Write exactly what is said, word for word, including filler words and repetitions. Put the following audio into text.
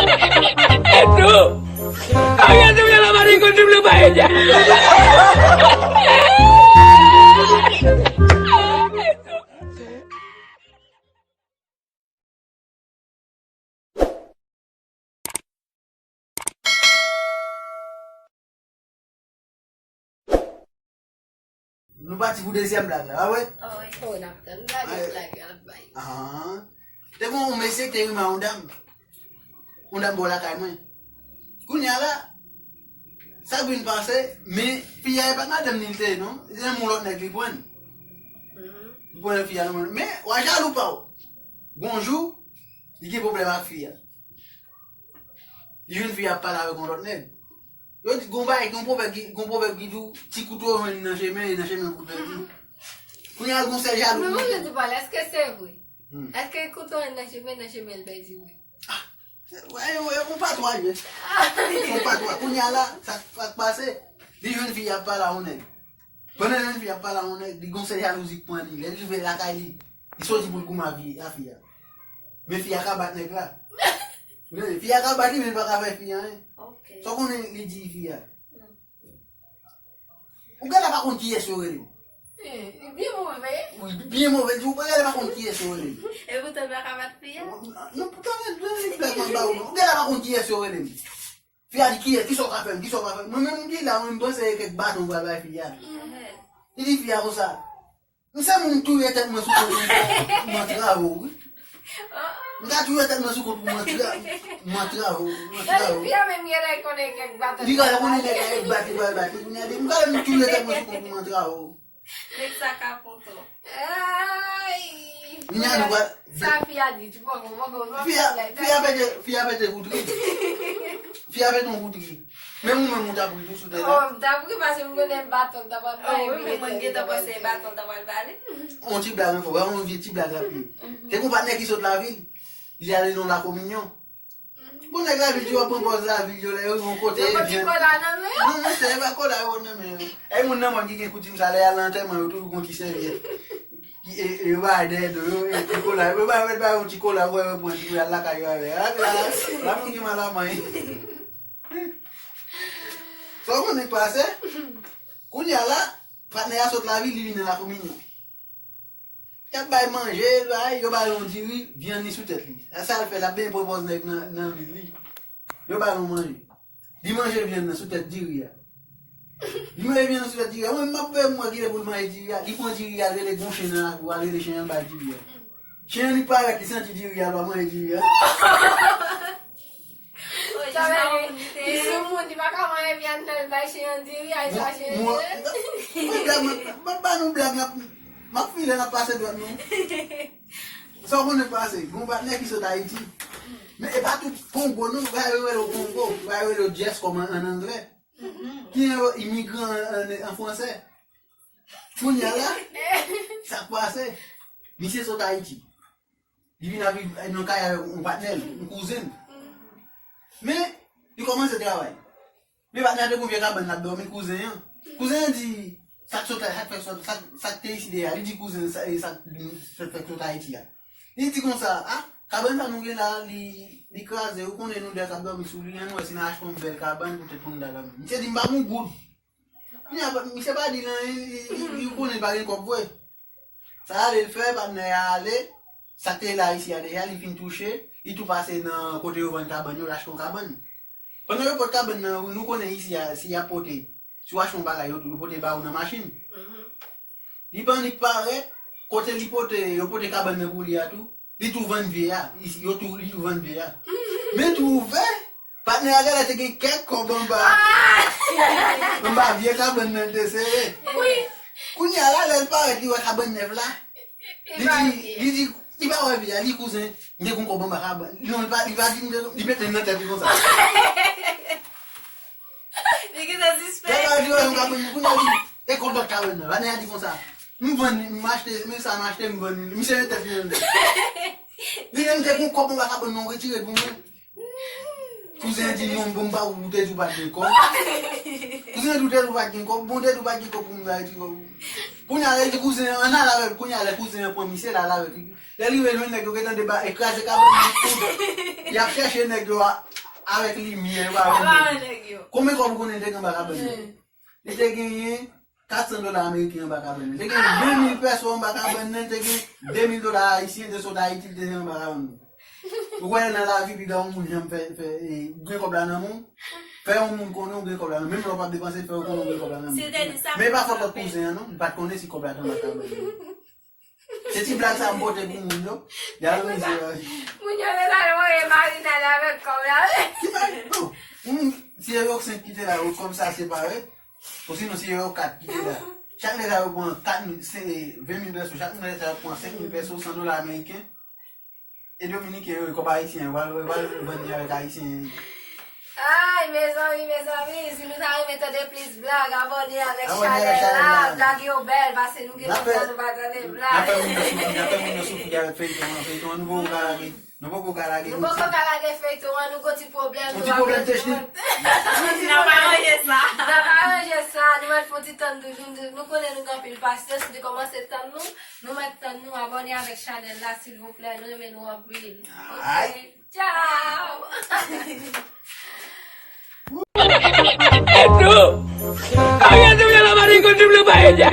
Esto. Había de una la marico, no lo va a ella. Nou pati pou dezyèm blag la, pa vre? Oh, n ap tann blag, blag ap bay. Ah. Te gen yon mesye ki te renmen yon dam. Yon dam bò lakay mwen. Kounye a la, sa k vin pase, men fi a e pa t madanm li l te ye non. Se yon lòt nèg li pran. Li pran fi a nan men, men w a jalou pa w. Gon jou, li gen pwoblèm ak fi a. Li jwenn fi a ap pale avèk yon lòt nèg. Yo di gon bagay, gon pwovèb ki gon pwovèb ki di w ti kouto jwenn nan chemen, e nan chemen kouto jwenn. Kounye a gon sèl jalou. Men mwen menm di pale, èske se vre? Èske kouto jwenn nan chemen, nan chemen l pèdi vre? Wè, wè, yon patwa ye. Yon patwa. Kounye a la, sa k pase? Li jwenn fi a ap pale a yon nèg. Pandan jèn fi ap pale a yon nèg, li gon sèl jalouzi k pran li. Lè li rive lakay li, li soti pou l goumen a fi a. Men fi a ka bat nèg la. Fi a ka bat li men li pa ka fè fi a anyen. Sa w konnen li di fi a? Ou genlè pa konn kiyès yo rele m. Li byen move. Wi, li byen move. Li di ou genlè pa konn kiyès yo rele m. Epoutan l pa ka bat fi a. Non, poutan li blag mwen ba ou non. Ou genlè pa konn kiyès yo rele m. Fi a di, kiyès, kisa w ka fè m, kisa w ka fè m? Mwen menm m di la, mwen m panse e kèk baton m pral bay fi a. Li di fi a konsa, m se moun touye tèt mwen sou kont pou m pran travo wi. M ka touye tèt mwen sou kont pou m pran travo, m pran travo. Li ka konnen nèg la e bat li pral bat li, kounye a di m ka menm touye tèt mwen sou kont pou m pran travo. Nèg sa ka kontan. Ay! Nya nou pral. Sa fi a di, ti poko, poko, poko. Fi a, fi a pete, fi a pete kout ri. Fi a pete yon kout ri. Menm ou menm ou t ap ri tou sou tè la. Oh, m t ap ri paske m konnen baton ta pral bale. Wi, men mwen gentan panse baton ta pral bale. On ti blag ankò, wè yon vye ti blag la pi. Te gon patnè ki sot lavil. Li ale nan lakominyon. Bon nèg lavil yo ap pran pòz lavil yo lè yo rive yon kote. Yo pran ti kola nan men yo. Non monchè, e pa kola yo pran nan men yo. E moun nan mòn ki gen koutim sa lè y al nan antèman yo toujou gon ti sèvyèt. Ki e e yo bay dèyè do yo e ti kola. Yo bay mèt bay yon ti kola pou yo pran ti pou y al lakay yo avè. A la la moun ki mal a manyen. Sa w konnen k pase? Kounye a la, patnè a sot lavil li vin nan lakominyon. Y ap bay manje, bay, yo ba l yon diri, vyann li sou tèt li. Sa l fè, l ap benyen pran pòz nèg nan, nan vil li. Yo ba l yon manje. Li manje vyann nan sou tèt diri a. Li manje vyann nan sou tèt diri a. Mwen, m ap wè mwen kilè pou l manje diri a. Li pran diri a, l rele gon chen nan lakou a, l rele chen an ba l diri a. Chen an li parèt, li santi diri a, l pa manje diri a. Sa vle di, li sou moun, li pa ka manyen vyann nan, li bay chen an diri, ay sa chen an diri. Mwen, mwen, mwen, mwen, mwen ba nou blag, n ap, m ap file, n ap pase dwèt nou. Sa w konnen pase, gon patnè ki sot Ayiti. Men e pa tout Kongo non, bagay yo rele w Kongo, bagay yo rele w Jess kòm an anglè. Ki gen imigran an, an, an fransè. Kounye a la, sa k pase? Misye sot Ayiti. Li vin ap viv nan kay avèk yon patnè l, yon kouzen l. Men, li kòmanse travay. Men patnè a te gon vye kabann l ap dòmi kouzen an. Kouzen an di, sa k sot la, sa k fè sot, sa k, sa k te isi dèyè a. Li di kouzen sa, e sa k vin fè, fè sot Ayiti a. Li di konsa, a, kabann sa nou gen la, li, li kraze, ou konnen nou de k ap dòmi sou li, ann wè si n a achte yon bèl kabann poutèt pou nou ta dòmi. Misye di m pa gon goud. Kounye a, misye pa di l anyen, li, li, li konnen l pa gen kòb vre. Sa ale l fè, patnè a ale, sa k te la isi a deja, li fin touche, li tou pase nan kote yo vann kabann yo, l achte yon kabann. Pandan yo pot kabann nan, nou konnen isi a, si y ap pote, si w achte yon bagay, yo, yo pote ba ou nan machin. Li pran, li parèt, kote li pote, yo pote kabann nan pou li a tou, li tou vann vye a, li, yo tou, li tou vann vye a. Men twouve, patnè a genlè te gen kèk kòb anba, anba vye kabann nan l te sere. Kounye a la, lè l parèt, li wè kabann nèf la. Li di, li di, li pa wè vye a, li kouzen, m te gon kòb anba kabann. Non, li pa, li pa di, li mete l nan tèt li konsa. Li gentan sispèk. Lè l parèt, li wè yon kabann, kounye a li, e kòb lòt kabann nan. Patnè a di konsa, m vann li, m achte, men sa m achte, m vann li. Misye mete tèt li nan tèt. Li menm te gon kòb anba kabann nan, retire l pou mwen. Kouzen an di non, bon, m pa ou te di w pa t gen kòb. Kouzen an di w te di w pa t gen kòb, bon, te di w pa t gen kòb pou m ta retire kòb. Kounye a, li di kouzen an, ann al avè l, kounye a, lè kouzen an pran misye, l al avè l. Lè li rive jwenn nèg yo gentan deba, e kraze kabann nan koud. Y ap chèche nèg yo a- avèk limyè, yo pa wè nèg yo. Konbyen kòb ou konnen te gen anba kabann nan? Li te genyen kat san dola ameriken anba kabann nan. Li te gen ven mil pèso anba kabann nan, li te gen de mil dola ayisyen, li te sot Ayiti, li te gen anba kabann nan. Ou kwè nan lavi, piga yon moun janm fè, fè, e, gen kòb la nan men w? Fè yon moun konnen ou gen kòb la nan men w, menm lè w p ap depanse, fè yo konnen ou gen kòb la nan men w. Men e pa fòt lòt kouzen an, non, li pa t konnen si kòb la te anba kabann nan. Se ti blag sa m pote pou moun yo. Y al mize yo. Moun yo te sal voye marinad avèk kòb la. Ki pa, non. Hmm, si e yo senk ki te la, yo kòb sa separe. Osinon, si e yo kat ki te la. Chak nèg la yo pran kat mil, se ven mil pèso. Chak nèg la yo pran senk mil pèso, san dola ameriken. E dominiken yo, kòb ayisyen, yo pral, yo pral vann li avèk ayisyen. Ay, mezanmi, mezanmi, si nou ta renmen tande plis blag, abòne avèk chanèl la. Blag yo bèl, paske nou gen lontan nou pa tande blag. N ap fè moun yo soufri, n ap fè moun yo soufri avèk feyton an, feyton an, nou poko ka lage. Nou poko ka lage. Nou poko ka lage feyton an, nou gon ti pwoblèm, nou ap pèdi kont. N ap aranje sa. N ap aranje sa, nou mèt fè yon ti tann toujou, nou, nou konnen nou gen anpil pasyans, nou te kòmanse tann nou, nou mèt tann nou, abòne avèk chanèl la, silvouplè, nou renmen nou anpil. Ok, tchao! Esto. Había subido la marico en triple paella.